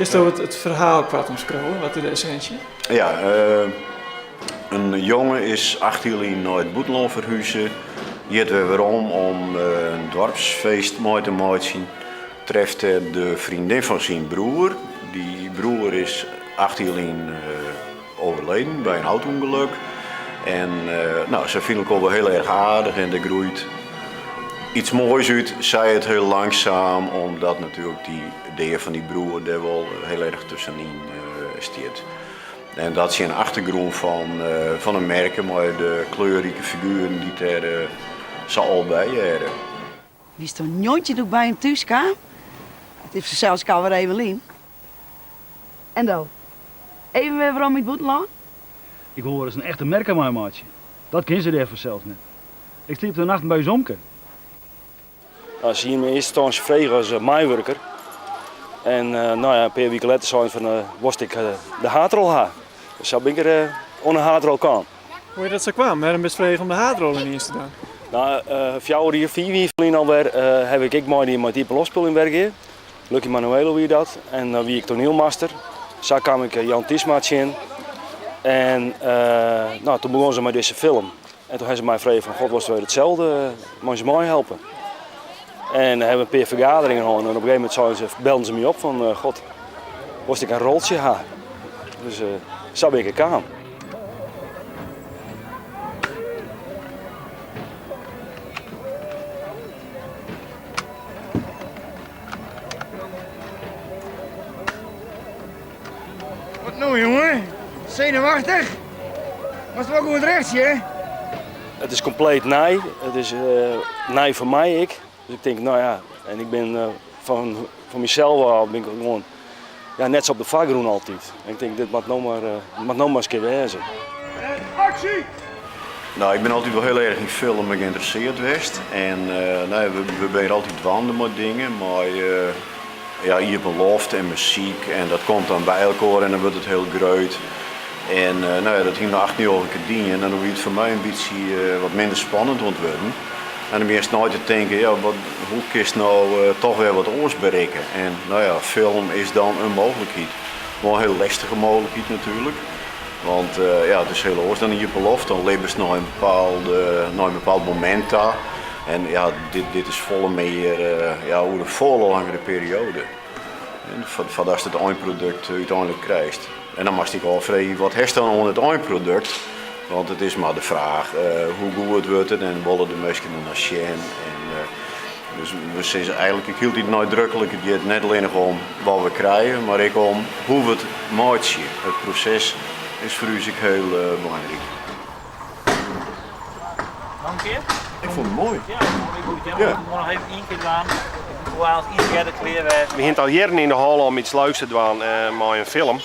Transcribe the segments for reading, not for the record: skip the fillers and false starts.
Kinsto it ferhaal koart omskriuwe? Wat is de essinsje? Ja, in jonge is 8 jier lyn nei it bûtenlân ferhuze. Giet wer werom om in doarpsfeest mei te meitsjen. Treft dêr de freondin fan syn broer. Dy broer is 8 jier lyn overleden by in auto-ûngelok. En no, se fine elkoar wol hiel erch aardich en der groeit iets moais út. Sij it hiel langsaam, omdat natuerlik dy dea fan dy broer dêr wol hiel erch tuskenyn stiet. En dat tsjin achtergrûn fan in merke mei de kleurrike figueren dy't dêr sa al by hearre. Wist toen njoggentjin doe't ik by him thús kaam. It is fansels ek alwer even lyn. En do? Even wer werom yn it bûtenlân? Ik wol wer ris in echte merke meimeitsje. Dat kin se dêr fansels net. Ik sliep de nachten by ús omke. No, se hiene my yn earste ynstânsje frege as meiwurker. En no ja, in pear wiken letter seinen se fan, wolst ek de haadrol ha? Dus sa bin ik der oan de haadrol kaam. Hoe is dat sa kwam? Wêrom bist frege om de haadrol yniens te dwaan? No, fjouwer jier, fiif jier ferlyn alwer haw ik ek meidien mei it iepenloftspul yn Wergea. Lucky Manuelo wie dat en dan wie ik toanielmaster. Sa kaam ik Jan Tysma tsjin en no, toen begûn se mei dizze film. En toen ha se my frege fan, god, wolst wer itselde, mei se meihelpe? En dan ha we in pear fergaderingen hân en op in gegeven momint seinen se, bellen se my op fan, god, wolst ek in roltsje ha? Dus sa bin ik der kaam. Wat no, jonge? Senuwachtich? Moatst wol goed rechtsje, hè? It is kompleet nij. It is nij foar my ek. Dus ik tink, no ja, en ik bin fan fan mysels ôf bin ik gewoan ja, net sa op de foargrûn altyd. En ik tink, dit moat no mar, moat no mar ris in kear wêze. Aksje! No, ik bin altyd wol hiel erch yn film geïnteresseerd west. En no ja, we binne altyd dwaande mei dingen, mei ja, iepenloft en muzyk en dat komt dan by elkoar en dan wurdt it hiel grut. En no ja, dat hiene we 8, njoggen kear dien en dan wie it foar my in bytsje wat minder spannend oan it wurden. En dan begjinst nei te tinken, ja, wat, hoe kinst no toch wer wat oars berikke? En no ja, film is dan in mooglikheid. Wol in hiel lestige mooglikheid natuerlik. Want ja, it is hiel oars dan iepenloft. Dan libbest nei in bepaalde, nei in bepaald momint ta. En ja, dit, dit is folle mear ja, oer in folle langere perioade. Foardatst it einprodukt úteinlik krijst. En dan moatst dy ek ôffreegje, wat hast dan oan it einprodukt? Want it is mar de fraach, hoe goed wurdt it en wolle de minsken der nei sjen? En, dus we sizze eigentlik ek hieltyd neidruklik, it giet net allinnich om wat we krije, mar ek om hoe't we it meitsje. It proses is foar ús ek hiel belangryk. Noch in kear? Ik fûn it moai. Ja, ik fûn it moai. Ik wol noch even ien kear dwaan. Ik woe eigentlik iets earder klear wêze. We hiene it al jierren yn de holle om iets leuks te dwaan mei in film.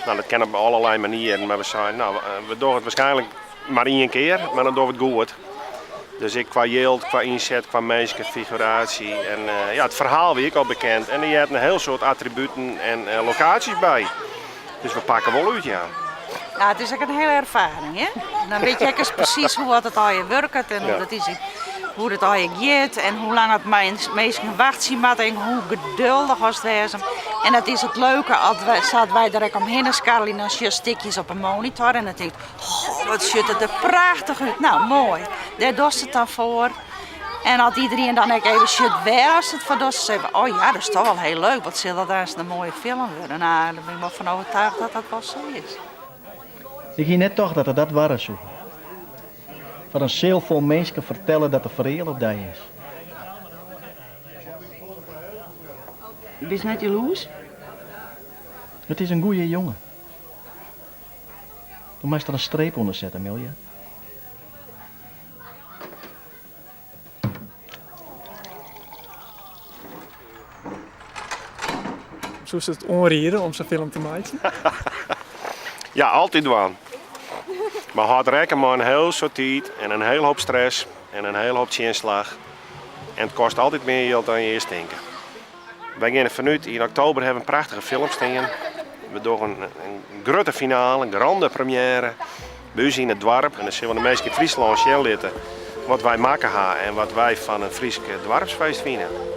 No, dat kin op allerlei manieren, mar we seinen, no, we dogge it waarskynlik mar ien kear, mar dan dogge we it goed. Dus ek kwa jild, kwa ynset, kwa minsken, figuraasje en ja, it ferhaal wie ek al bekend en der heart in hiel soad attributen en lokaasjes by. Dus we pakke wol út, ja. Ja, it is ek in hiele erfaring, hè? Dan wit je ek ris presys hoe wat it allegear wurket en hoe dat is, hoe dat allegear giet en hoe lang it minsken wachtsje moatte en hoe geduldich ast wêze. En dat is it leuke, as wy, sa't wy der ek omhinne skarrelje, dan sjochst stikjes op 'e monitor en dan tinkst, goh, wat sjocht it der prachtich út. No, moai. Dêr dochst it dan foar. En as iedereen dan ek even sjocht wêr ast it foar dochst, dan sizze oh ja, dat is toch wel heel leuk, wat sil dat aanst in moaie film wurde. No, dêr bin ik wol fan oertuige dat dat wol sa is. Ik hie net tocht dat er dat doarre soe. Foar in seal fol minsken fertelle dat er fereale op dy is. Bist net jaloers? It is in goeie jonge. Do moatst der in streep ûnder sette, Milja. Soest it oanriede om sa'n film te meitsjen? Ja, altyd dwaan. Mar hâld rekken mei in hiel soad tiid en in hiel hoop stress en in hiel hoop tsjinslach. En it kostet altyd mear jild dan je earst tinke. Wy geane fanút, yn oktober hawwe we in prachtige film stean. We dogge in, in grutte finale, in grande première by ús yn it doarp. En dan sille we de minsken yn Fryslân sjen litte wat wy makke ha en wat wy fan in Frysk doarpsfeest fine.